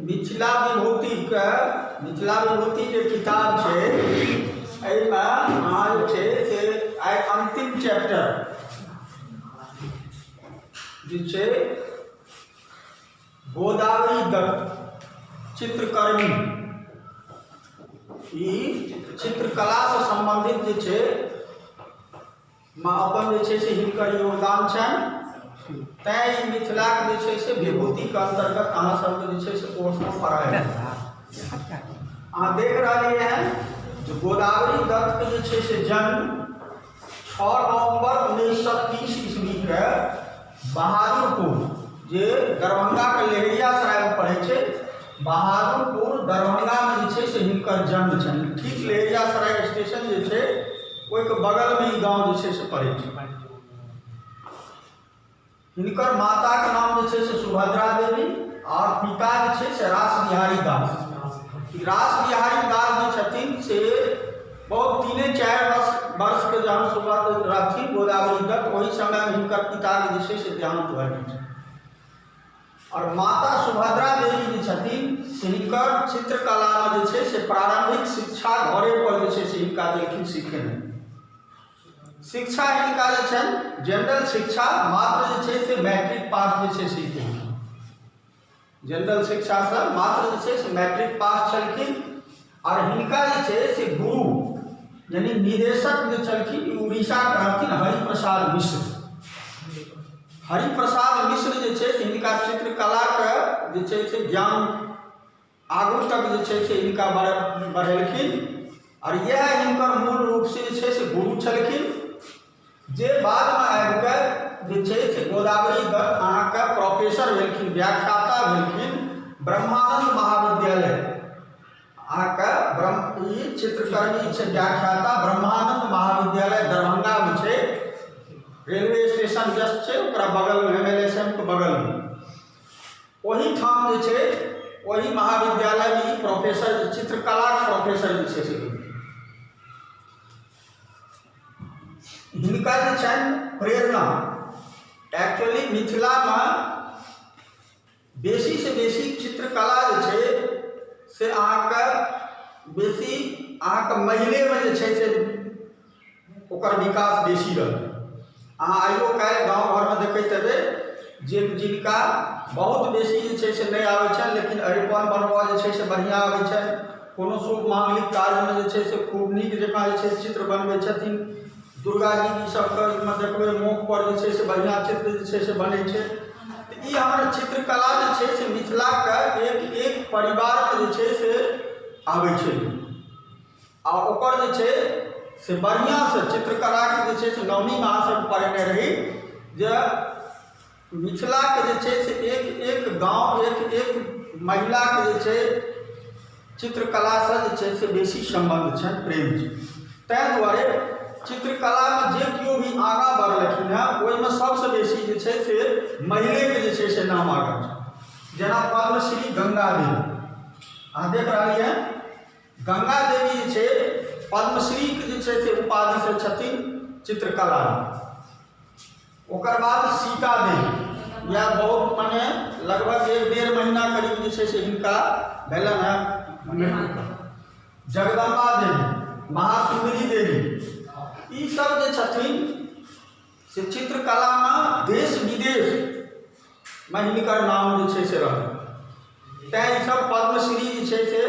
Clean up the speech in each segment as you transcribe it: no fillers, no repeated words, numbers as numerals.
मिथिला विभूति के मिथिला विभूति जे किताब छै एहिमे अहाँ जे छै से आइ अंतिम चैप्टर जे छै गोदावरी दत्त चित्रकर्मी, ई चित्रकलासँ सम्बन्धित जे छै मे अपन जे छै से हिनकर योगदान छनि, तैँ ई मिथिलाके जे छै से विभूतिके अन्तर्गत अहाँ सबके जे छै से कोर्समे पढ़ायल। अहाँ देख रहलियै हँ जे गोदावरी दत्तके जे छै से जन्म 6 नवम्बर 1930 ईस्वीके बहादुरपुर जे दरभंगाके लहेरियासरायमे पड़ै छै, बहादुरपुर दरभंगामे जे छै से हिनकर जन्म छनि। ठीक लहेरियासराय स्टेशन जे छै ओहिके बगलमे ई गाँव जे छै से पड़ै छै। हिनकर माताके नाम जे छै से सुभद्रा देवी आओर पिता जे छै से रास बिहारी दास। रास बिहारी दास जे छथिन से बहुत 3-4 वर्षके जहन सुभद्र रहथिन गोदावरी दत्त, ओहि समयमे हिनकर पिताके जे छै से देहांत भऽ गेल छै। आओर माता सुभद्रा देवी जे छथिन से हिनकर चित्रकलामे जे छै से प्रारंभिक शिक्षा घरे पर जे छै से हिनका देलखिन सिखेने। शिक्षा हिनका जे छनि जनरल शिक्षा मात्र जे छै से मैट्रिक पास जे छै से केलखिन। जनरल शिक्षासँ मात्र जे छै से मैट्रिक पास छलखिन। आओर हिनका जे छै से गुरु यानी निदेशक जे छलखिन ई उड़ीसाके रहथिन हरिप्रसाद मिश्र। हरिप्रसाद मिश्र जे छै से हिनका चित्रकलाके जे छै से ज्ञान आगू तक जे छै से हिनका बढ़ेलखिन। आओर इएह हिनकर मूल रूपसँ जे छै से गुरु छलखिन, जे बादमे आबिकऽ जे छै से गोदावरी दत्त अहाँके प्रोफेसर भेलखिन, व्याख्याता भेलखिन ब्रह्मानंद महाविद्यालय। अहाँके ब्रह्म ई चित्रकर्मी छै व्याख्याता ब्रह्मानंद महाविद्यालय दरभंगामे छै, रेलवे स्टेशन जस्ट छै ओकरा बगलमे, एम एल एस एम के बगलमे। ओहिठाम जे छै ओहि महाविद्यालयमे ई प्रोफेसर चित्रकलाके प्रोफेसर जे छै से हिनका जे छनि प्रेरणा एक्चुअली मिथिलामे बेसीसँ बेसी चित्रकला जे छै से अहाँके बेसी अहाँके महिलेमे जे छै से ओकर विकास बेसी रहलै। अहाँ आइयो काल्हि गाँव घरमे देखैत हेबै जे जिनका बहुत बेसी जे छै से नहि आबै छनि, लेकिन अरिपन बनबऽ जे छै से बढ़िआँ आबै छनि, कोनो शुभ मांगलिक कार्यमे जे छै से खूब नीक जकाँ जे छै चित्र बनबै छथिन। दुर्गा जी ई सबके मे देखबै मोखपर जे छै से बढ़िआँ चित्र जे छै से बनै छै। तऽ ई हमर चित्रकला जे छै से मिथिलाके एक एक परिवारमे जे छै से आबै छै। आ ओकर जे छै से बढ़िआँसँ चित्रकलाके जे छै से नवमीमे अहाँ सब पढ़ने रही जे मिथिलाके जे छै से एक एक गाँव एक एक महिलाके जे छै चित्रकलासँ जे छै से बेसी सम्बन्ध छनि, प्रेम छै। ताहि दुआरे चित्रकलामे जे केओ भी आगाँ बढ़लखिन हँ ओहिमे सबसँ बेसी जे छै से महिलेके जे छै से नाम आगाँ छै। जेना पद्मश्री गंगा देवी, अहाँ देख रहलियै गंगा देवी जे छै पद्मश्रीके जे छै से उपाधिसँ छथिन चित्रकलामे। ओकर बाद सीता देवी, इएह बहुत मने लगभग 1-1.5 महीना करीब जे छै से हिनका भेलनि हँ मृत्यु। जगदम्बा देवी, महासुंदरी देवी, ई सब जे छथिन से चित्रकलामे देश विदेशमे हिनकर नाम जे छै से रहल, तैँ ई सब पद्मश्री जे छै से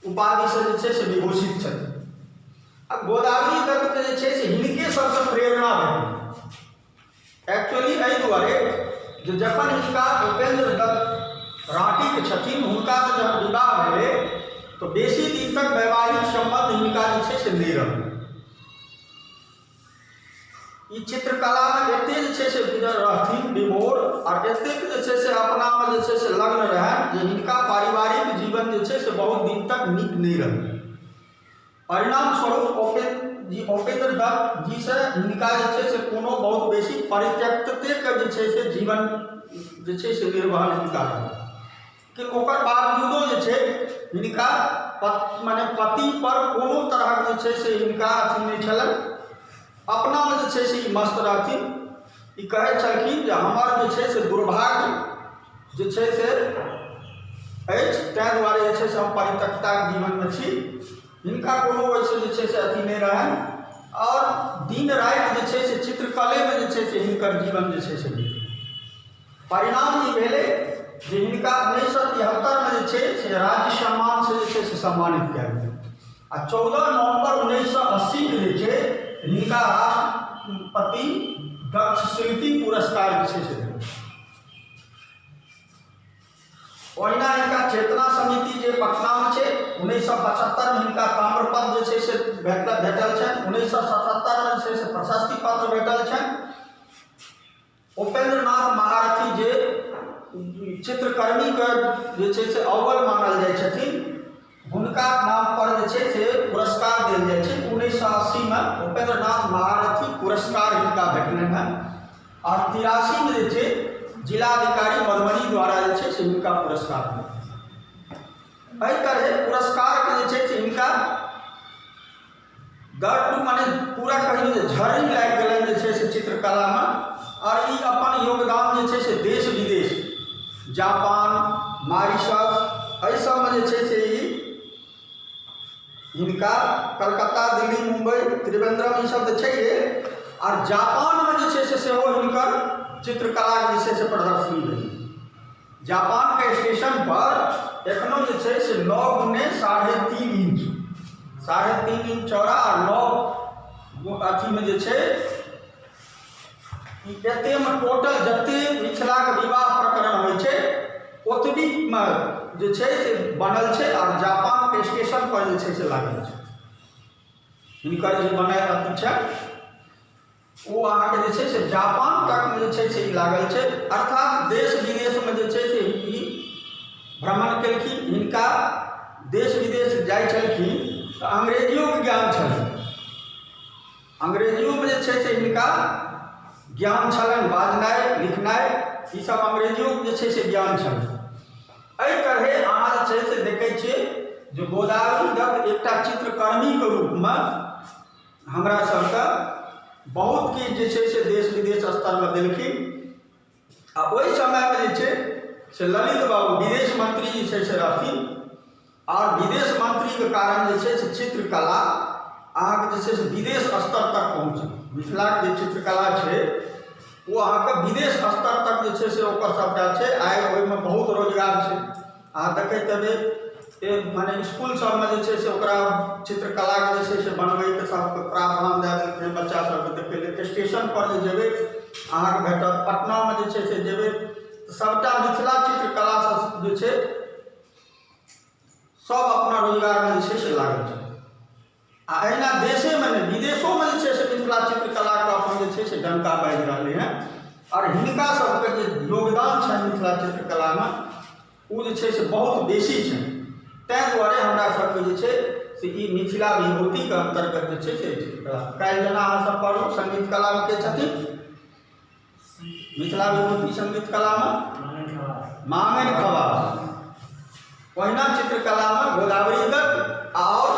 उपाधिसँ जे छै से विभूषित छथिन। आ गोदावरी दत्तके जे छै से हिनके सबसँ प्रेरणा भेटल एक्चुअली एहि दुआरे जे जखन हिनका उपेंद्र दत्त राँटीके छथिन हुनकासँ जखन विवाह भेलै तऽ बेसी दिन तक वैवाहिक सम्बन्ध हिनका जे छै से नहि रहलै। ई चित्रकलामे एतेक जे छै से रहथिन विभोर आओर एतेक जे छै से अपनामे जे छै से लग्न रहनि जे हिनका पारिवारिक जीवन जे छै से बहुत दिन तक नीक नहि रहलै। परिणाम स्वरूप उपेंद्र दत्त जी से हिनका जे छै से कोनो बहुत बेसी परित्यक्ततेके जे छै से जीवन जे छै से निर्वहन हिनका रहल, लेकिन ओकर बावजूदो जे छै हिनका मने पति पर कोनो तरहक जे छै से हिनका अथी नहि छलनि। अपनामे जे छै से ई मस्त रहथिन। ई कहै छलखिन जे हमर जे छै से दुर्भाग्य जे छै से अछि, ताहि दुआरे जे छै से हम परित्यक्ताके जीवनमे छी। हिनका कोनो ओहिसँ जे छै से अथी नहि रहनि आओर दिन राति जे छै से चित्रकलेमे जे छै से हिनकर जीवन जे छै से बीतल। परिणाम ई भेलै जे हिनका 1973मे जे छै से राज्य सम्मानसँ जे छै से सम्मानित कयल गेल आ 14 नवम्बर 1980के जे छै हिनका राष्ट्रपति दक्ष शिल्पी पुरस्कार जे छै से भेल। ओहिना हिनका चेतना समिति जे पटनामे छै 1975मे हिनका ताम्रपत्र जे छै से भेटल छनि। 1977मे जे छै से प्रशस्ति पत्र भेटल छनि। उपेंद्र नाथ महारथी जे चित्रकर्मीके जे छै से अव्वल मानल जाइ छथिन, हुनका नाम पर जे छै से पुरस्कार देल जाइ छै। 1980मे उपेंद्र नाथ महारथी पुरस्कार हिनका भेटलनि हेँ आओर 83मे जे छै जिलाधिकारी मधुबनी द्वारा जे छै से हिनका पुरस्कार भेटलनि। एहि तरहे पुरस्कारके जे छै से हिनका दर मने पूरा कही जे झड़ी लागि गेलनि जे छै से चित्रकलामे। आओर ई अपन योगदान जे छै से देश विदेश, जापान, मॉरिशस, एहि सबमे जे छै से ई हिनका कलकत्ता, दिल्ली, मुम्बई, त्रिवेंद्रम ई सब तऽ छैहे, आओर जापानमे जे छै से सेहो हिनकर चित्रकलाके जे छै से प्रदर्शनी भेलै। जापानके स्टेशन पर एखनो जे छै से 9 गुने 3.5 इंच, 3.5 इंच चौड़ा आ 9 अथीमे जे छै ई एतेमे टोटल जते मिथिलाके विवाह प्रकरण होइ छै ओतबीमे जे छै से बनल छै आओर जापानके स्टेशन पर जे छै से लागल छै। हिनकर जे बनायल अथी छै ओ अहाँके जे छै से जापान तकमे जे छै से ई लागल छै। अर्थात देश विदेशमे जे छै से ई भ्रमण केलखिन। हिनका देश विदेश जाइ छलखिन तऽ अंग्रेजियोके ज्ञान छलनि, अंग्रेजियोमे जे छै से हिनका ज्ञान छलनि, बाजनाइ लिखनाइ ईसब अंग्रेजियोके जे छै से ज्ञान छलनि। एहि तरहे अहाँ जे छै से देखै छियै जे गोदावरी दत्त एकटा चित्रकर्मीके रूपमे हमरा सबके बहुत किछु जे छै से देश विदेश स्तरमे देलखिन। आ ओहि समयमे जे छै से ललित बाबू विदेश मंत्री जे छै से रहथिन आओर विदेश मंत्रीके कारण जे छै से चित्रकला अहाँके जे छै से विदेश स्तर तक पहुँचल। मिथिलाके जे चित्रकला छै ओ अहाँके विदेश स्तर तक जे छै से ओकर सबटा छै। आइ ओहिमे बहुत रोजगार छै। अहाँ देखैत हेबै मने इसकुल सबमे जे छै से ओकरा चित्रकलाके जे छै से बनबैके सबके प्रावधान दए देलकै। बच्चा सबके देखै लेल स्टेशन पर जे जेबै अहाँके भेटत, पटनामे जे छै से जेबै तऽ सबटा मिथिला चित्रकलासँ जे छै सब अपना रोजगारमे जे छै से लागल छै। आ एहिना देशेमे नहि विदेशोमे जे छै से मिथिला चित्रकलाके अपन जे छै से डंका बाजि रहलै हँ। आओर हिनका सबके जे योगदान छनि मिथिला चित्रकलामे ओ जे छै से बहुत बेसी छनि। ताहि दुआरे हमरा सबके जे छै से ई मिथिला विभूतिके अन्तर्गत जे छै से चित्रकला। काल्हि जेना अहाँ सब पढ़लहुँ संगीत कलामे के छथिन मिथिला विभूति संगीत कलामे मांगन खवास, ओहिना चित्रकलामे गोदावरी दत्त आओर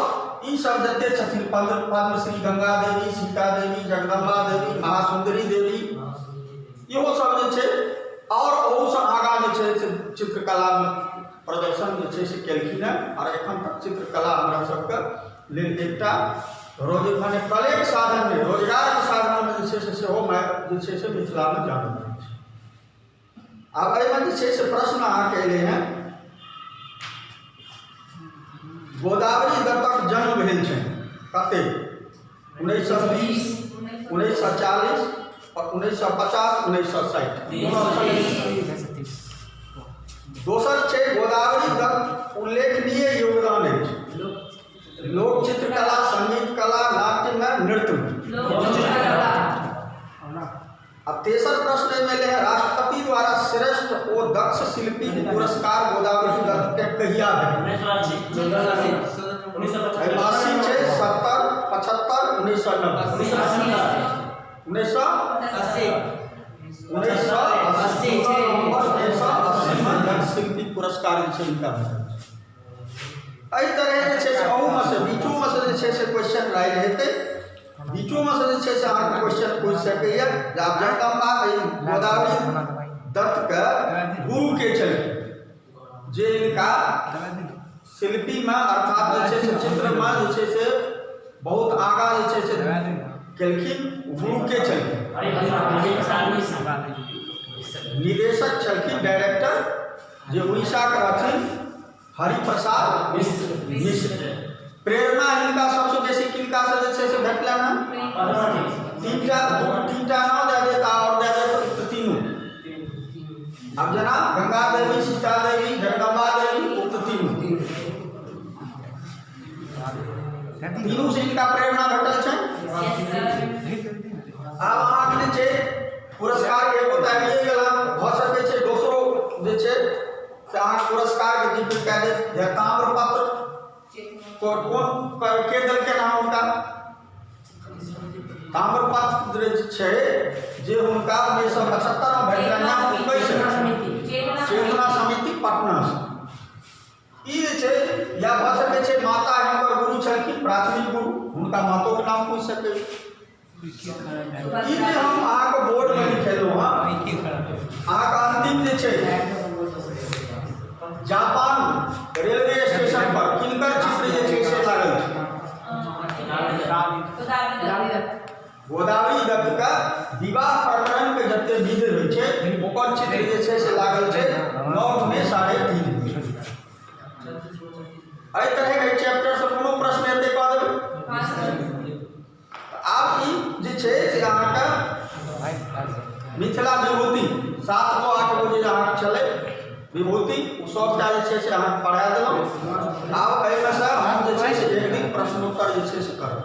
ई सब जते छथिन पद्मश्री गंगा देवी, सीता देवी, जगदम्बा देवी, महासुंदरी देवी, इहो सब जे छै आओर ओहूसँ आगाँ जे छै से चित्रकलामे प्रदर्शन जे छै से केलखिन हेँ। आओर एखन तक चित्रकला हमरा सबके लेल एकटा रोज मने कलेके साधन नहि, रोजगारके साधनमे जे छै से सेहो जे छै से मिथिलामे जानल जाइ छै। आब एहिमे जे छै से प्रश्न अहाँके एलै हेँ, गोदावरी दत्तक जन्म भेल छनि कते? 1920, 1940, 1950, 1960। दोसर छै गोदावरी दत्त उल्लेखनीय योगदान अछि लोक चित्रकला, संगीत कला, नाट्यमे, नृत्यमे। आ तेसर प्रश्न एहिमे एलै हँ, राष्ट्रपति द्वारा श्रेष्ठ ओ दक्ष शिल्पी पुरस्कार गोदावरी दत्त के कहिया भेटल? 80 छै, 70, 75, 1990, 1980, 1980 नवम्बर 1980 मे दक्ष शिल्पी पुरस्कार जे छै हिनका भेटल। एहि तरहे जे छै से अहूमे से बीचोमे से जे छै से क्वेश्चन राइज हेतै। बीचोमे से जे छै से अहाँके क्वेश्चन पूछि सकैए जे आब जगदम्बा गोदावरी दत्तके गुरु के छलखिन, जे इनका शिल्पीमे अर्थात जे छै से चित्रमे जे छै से बहुत आगाँ जे छै से केलखिन, गुरु के छलखिन? निदेशक छलखिन, डायरेक्टर जे उड़ीसाके रहथिन, हरिप्रसाद मिश्र। प्रेरणा हिनका सबसँ बेसी किनका से जे छै से भेटलनि हँ? तीनटा, तीनटा नाम दए देत आओर दए देत तीनू। आब जेना गंगा देवी, सीता देवी, जगदम्बा देवी, उक्त तीनू, तीनू से हिनका प्रेरणा भेटल छै। आब अहाँके जे छै पुरस्कार एगो तऽ आबिए गेल, भऽ सकै छै दोसरो जे छै से अहाँ पुरस्कारके जिक्र कए देत जे ताम्रपत्र कोन के देलखिन हँ हुनका। ताम्रपत्र जे छै जे हुनका 1975 मे भेटलनि हँ, चेतना समिति पटना से। ई जे छै या भऽ सकै छै माता हिनकर गुरु छलखिन, प्राथमिक गुरु, हुनका मातोके नाम पूछि सकै। ई जे हम अहाँके बोर्डमे लिखेलहुँ हँ, अहाँके अंतिम जे छै जापान रेलवे स्टेशन पर किनकर चित्र जे छै से लागल छै? गोदावरी दत्त के विवाह प्रकरण के जते विध होइ छै ओकर चित्र जे छै से लागल छै 9 3.5। एहि तरहके चैप्टर से कोनो प्रश्न एतै कऽ देबै। आब ई जे छै से अहाँके मिथिला विभूति 7 गो 8 गो जे अहाँके छलै विभूति, ओ सबटा जे छै से अहाँके पढ़ा देलहुँ। आब एहिमे से हम जे छै से एक दिन प्रश्नोत्तर जे छै से करब।